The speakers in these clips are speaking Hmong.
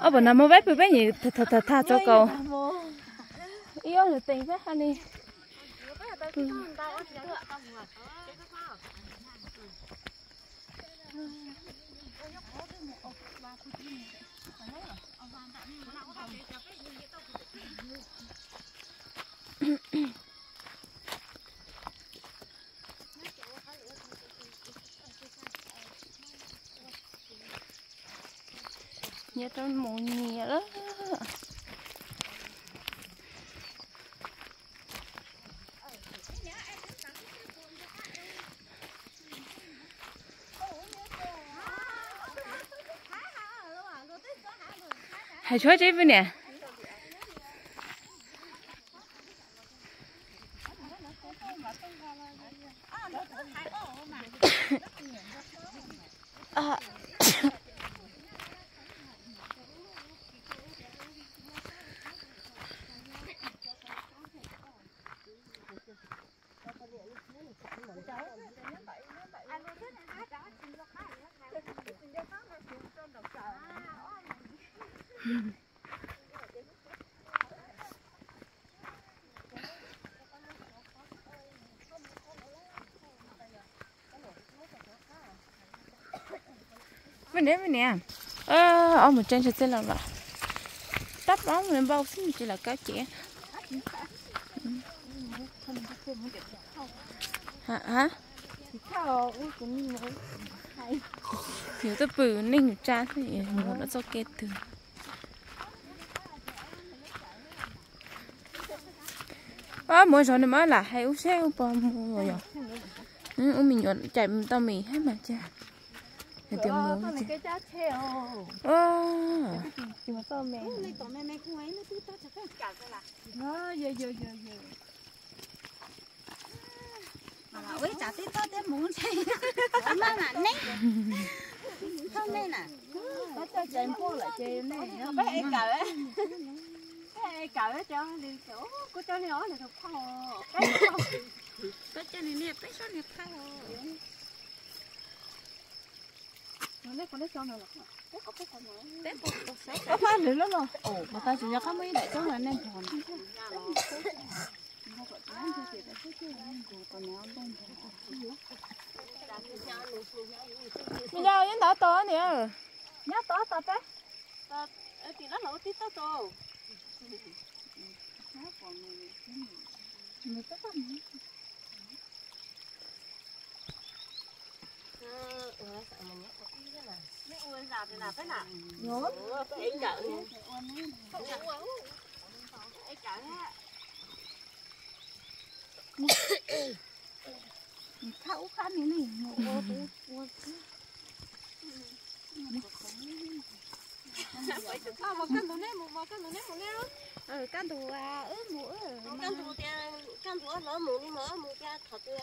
Ob pom no muaj peb pw peb nyuam thaj thaj thaj txog kaus. Ib ob lwm teem peb hais li. Nyiam rau mus nyiam lawm. Hais tshuab tsev pw niam. Peb niam, peb niam, ob mus tsev ntshe txij los los. Tab ob mus npau xwb tsis lam kaw cev. Yus twb pw neeg tsa mus lawm txoj kev twg. Ob mus zov nws mas lam hais ub seb ub puas mus yom. Ub me nyuam cais tau mis hab mas cas hais tias mus. Ua ib tsam tib txob thiab mus ntshe maj mam neb. Thauj nej na. Peb e kawm, peb e kawm ces kuv coj nej ob leeg tus phauj, peb coj niag niag peb sob niag phauj. Peb pab lwm lawm los, mas tas tsis yog qab muaj ib daim toob los nej nrog. Me nyuam nyob ntawd tos niam. Nyob tos tos peb. Kaj ntug wb mus, kaj ntug wb los mus li mas wb mus cas thaum twg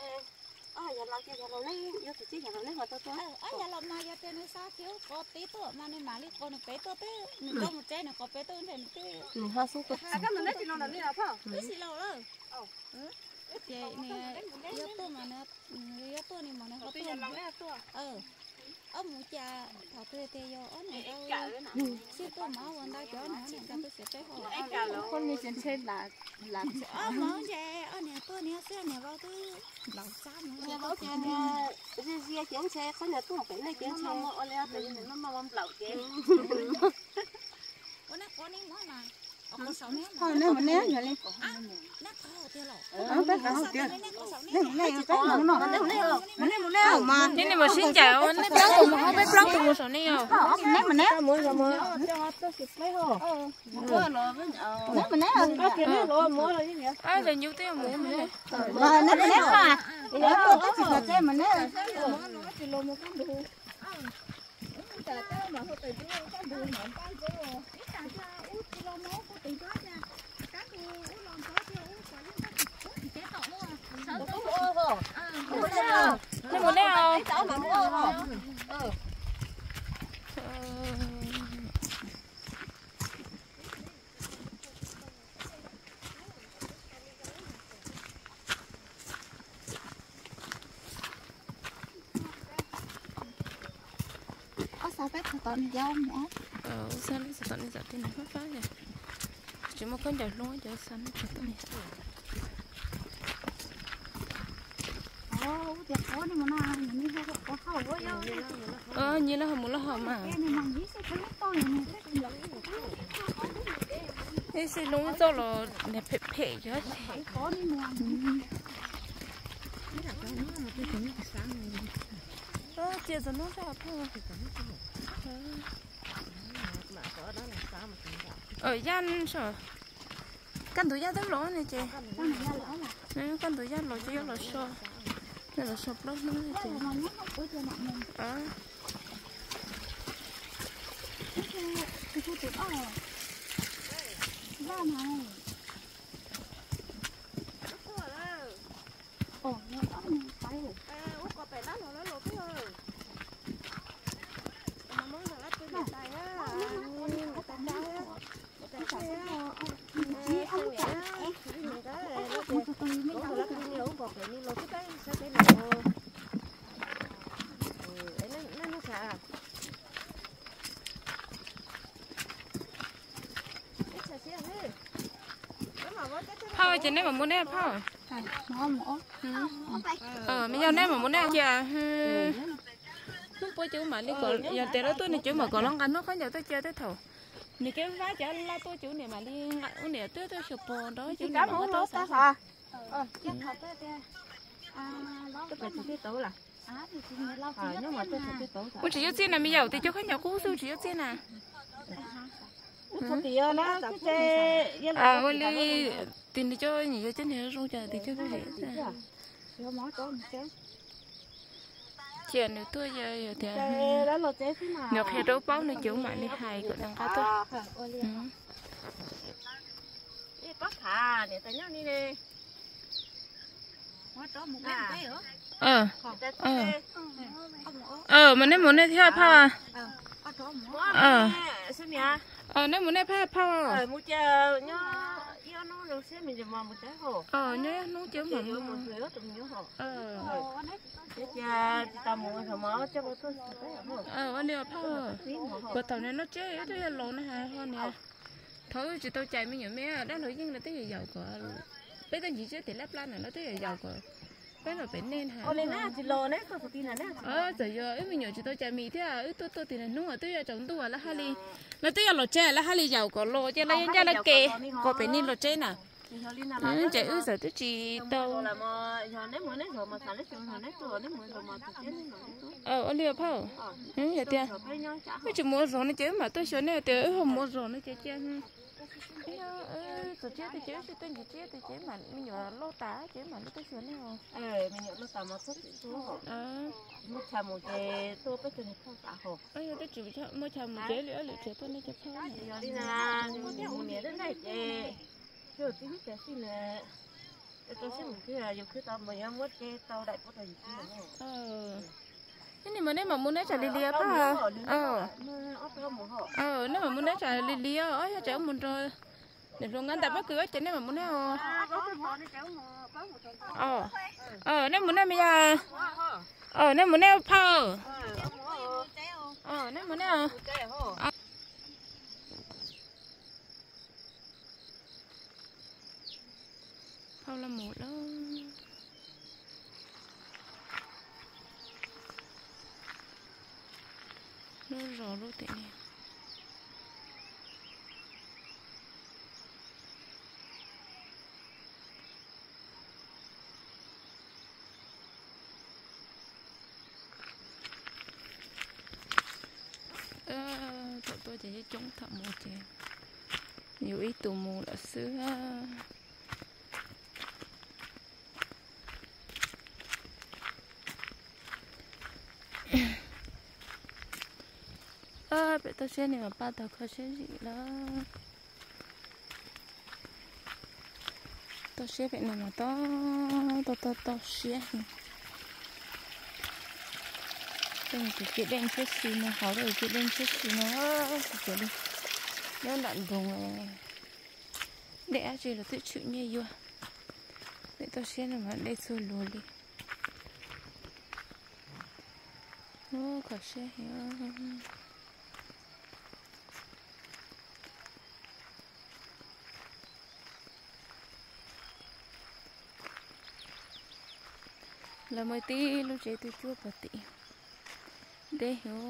ob yog los ces yog los neb yuav tsis txib yog los neb ho tuaj tuaj. Ob yog los mas yog tias nws xa kiag qhov peb tuaj mas nws mam li qhov nws pem tuaj twb nws coj mus tsev nws qhov pem tuaj ntshe nws twb. Nws ho xub tuaj. Wb tsis los lawm. Ces nws yuav tuaj mas nws yuav tuaj nws mas nws ho tuaj. Ob mus cas thaum twg tias yog ob niam nkawd sib tuaj mas ua ntau cov ob niam nkawd tuaj xyuas peb ho. Ob mus ces ob niam tuaj nws xwb niam vauv twb nplaum xab mus. Niam vauv ces niam zia zia ces ntshe qhov niam tuaj pem nej ces ntshe ua li pem nws noj noj nplaum ces. Ua nej quav nej muab mas. Qhov nej mus neb yog li. Peb qhov hauv tiag. Nej mus neb, nej mus neb mas. Ces nej mam sib ncaim, nej plaub tus mus hauv, peb plaub tus mus saum nej yog. Neb mus neb. Neb mus neb. Neb mus neb. Ab, cov nyuj twb yog mus. Neb mus neb. Nej mus neb os. Peb txog tom niag yau mus. Xav txog tom niag yau, tsis muaj khaub ncaws hlub ces xav txog tom niag. Nyias lub hauv mus lub hauv mas. Ib xij hlub txoj los niag phem phem yog. Cia txog hnub sab phaj. Yaj, kaj ntug yaj twb los ne ces, kaj ntug yaj los ces yuav los so, los so plaub hnub ces. Phauj, ces nej mam mus nej phauj. Me yog nej mam mus nej cia. Hnub puab ces wb mam li kom, yog tias lawv tuaj nws ces wb mam kom lawv nqa hnub khaub ncaws tuaj cia tej thaum nws kev vab cov laj tuaj ces wb niam mam li, wb niam twb tuaj xyuas pog nrog ces wb niam mam tuaj xav. Ua tsis yuav txiaj na me yaum, tes cov khaub ncaws qub xwb tsis yuav txiaj na. Ua li, tes nws coj nyiam yog coj niag zoo cas tes coj. Cia nws tuaj, yog tias nws qhia rau paub no ces wb mam li hais kom nws nqa tuaj. Mas nej mus nej thiab phauj. Nej mus nej phauj, phauj. Nyob ib hnub ces mam mus. Ua li phauj, puas thaum niag no tsiab twb yog los na ho niag. Thaum wb tsis tau cais me nyuam me dab laug yeej lawv twb yog yaum kom, peb tuaj ncig tsiab tim lab plab na lawv twb yog yaum kom peb los pem nej na. Txawm yog wb me nyuam tsis tau cais mis thiab wb tuaj tuaj tim na hnub twb yog tsaus ntuj lawv haj li, lawv twb yog los tsev lawv haj li yaum kom los ces lawv yeej ncaj lawv ke kom pem nej los tsev na. Ces wb txawm twb tsis tau. Ua li phauj, yog tias wb tsis mus ua zog no ces wb mam tuaj xyuas nej, tias wb ho mus ua zog no ces cia txog tsiab tes ces wb sib tuaj ncig tsiab tes ces me nyuam loj tas ces wb mam li tuaj xyuas nej. Yog twb tsis muaj chaw mus ces li ob lwm tsev tuaj nej cov phauj. Ib nim mas nej mam mus nej tsam li li phauj. Nej mam mus nej tsam li li os, yog tsam mus nrog niam hluas nqa ntais pob kws ces nej mam mus nej os. Nej mus nej me yog. Nej mus nej phauj. Nej mus nej. Phauj los mus lawm. Lub zos lub tim ne. Thaum tuaj ces coob coob, thaum mus ces yus ib tug mus lawm xwb. Pem toj siab ne mas paj tau kho siab zim lawm. Toj siab pem no mas toj, toj, toj, toj siab. Tej tus ciaj dej thiab si no, hauv tej tus ciaj dej thiab si no, nyob nram nroog. Dej dab tsi los twb tshwm nyiaj yuag. Pem toj siab no mas dej txhua luag li. Kho siab heev. Lawv muaj tib lub tsev twj cuab pov tim, deb heev,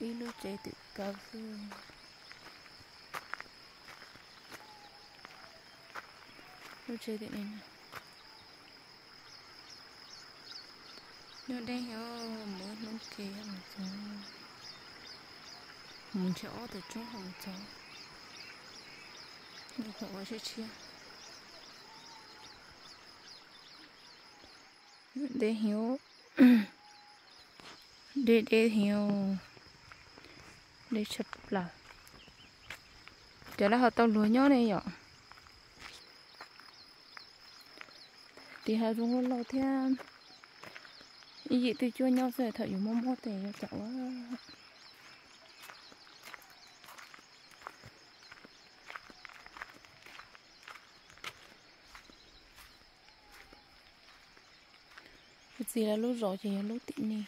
ib lub tsev twm kaw xwb. Lub tsev tim no nyob deb heev, mus ib hnub ke mus txog, mus nrhiav ob tug tsoob ho mus txog, nyob hauv ua siab tshiab. Deb heev, deb deb heev, deb tshaj plaws. Cov lawv ho tau luag nyob ne yom. Tim hav zoov loj loj thiab, ib yim twj cuab nyob xwb, thaum yus mob mob tes yuav cas ua. Kuv txiv lawv lub zos ces yog lub tim ni.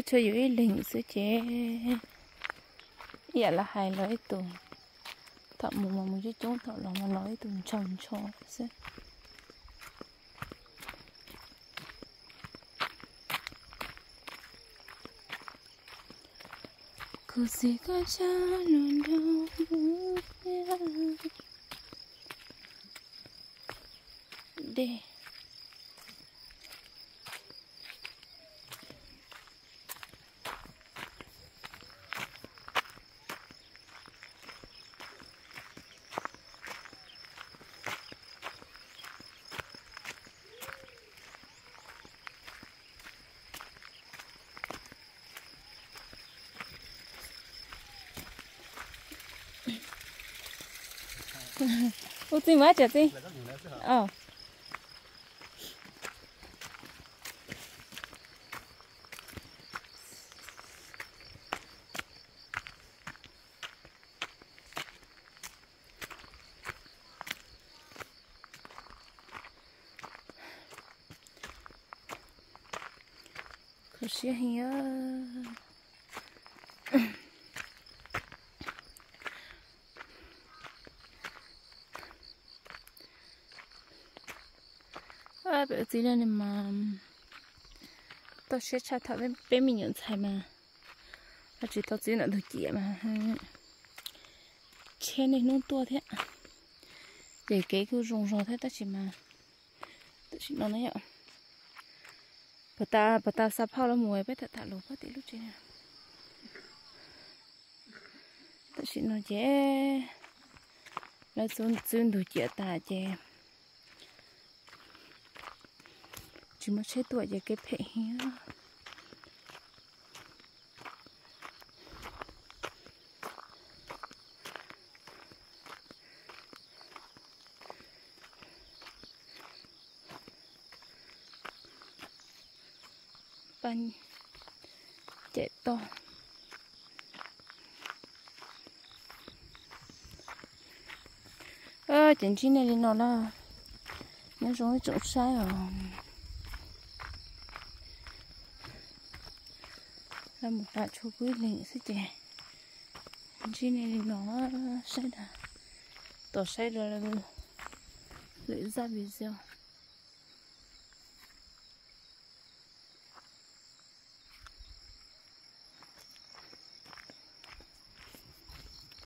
Tshuav yus ib leeg xwb ces ib yam li hais los ib tug, thaum mus mas mus coob coob, thaum los mas los ib tug ntshaw ntshaw xwb. Kuv txiv koj tsa lus nrog dej. Ua txiv mas tsam txiv. Kho siab heev. Peb ua txiv neej mas toj siab tshaj thaum peb me nyuam ntxhais mas, tsis tau txwv ntawm ntug ciam mas tsheb niaj hnub tuaj thiab. Ces kev kuj zoo zog thiab tab sis mas tam sim no na yom, puag ta puag ta xa phauj los mus peb tham tham lus puag tim lub tsev na. Tam sim no ces lawv txwv ntug ciam tas ces tsis muaj tsheb tuaj ces kev phem heev. Pab cem toj. Ces ntsib nej li no na, nyob zoo ib tsoom saib os. Los mus pam tshuav kuv ib leeg xwb ces ntsib nej li no, saib dag, tos saib rau lwm zaj video.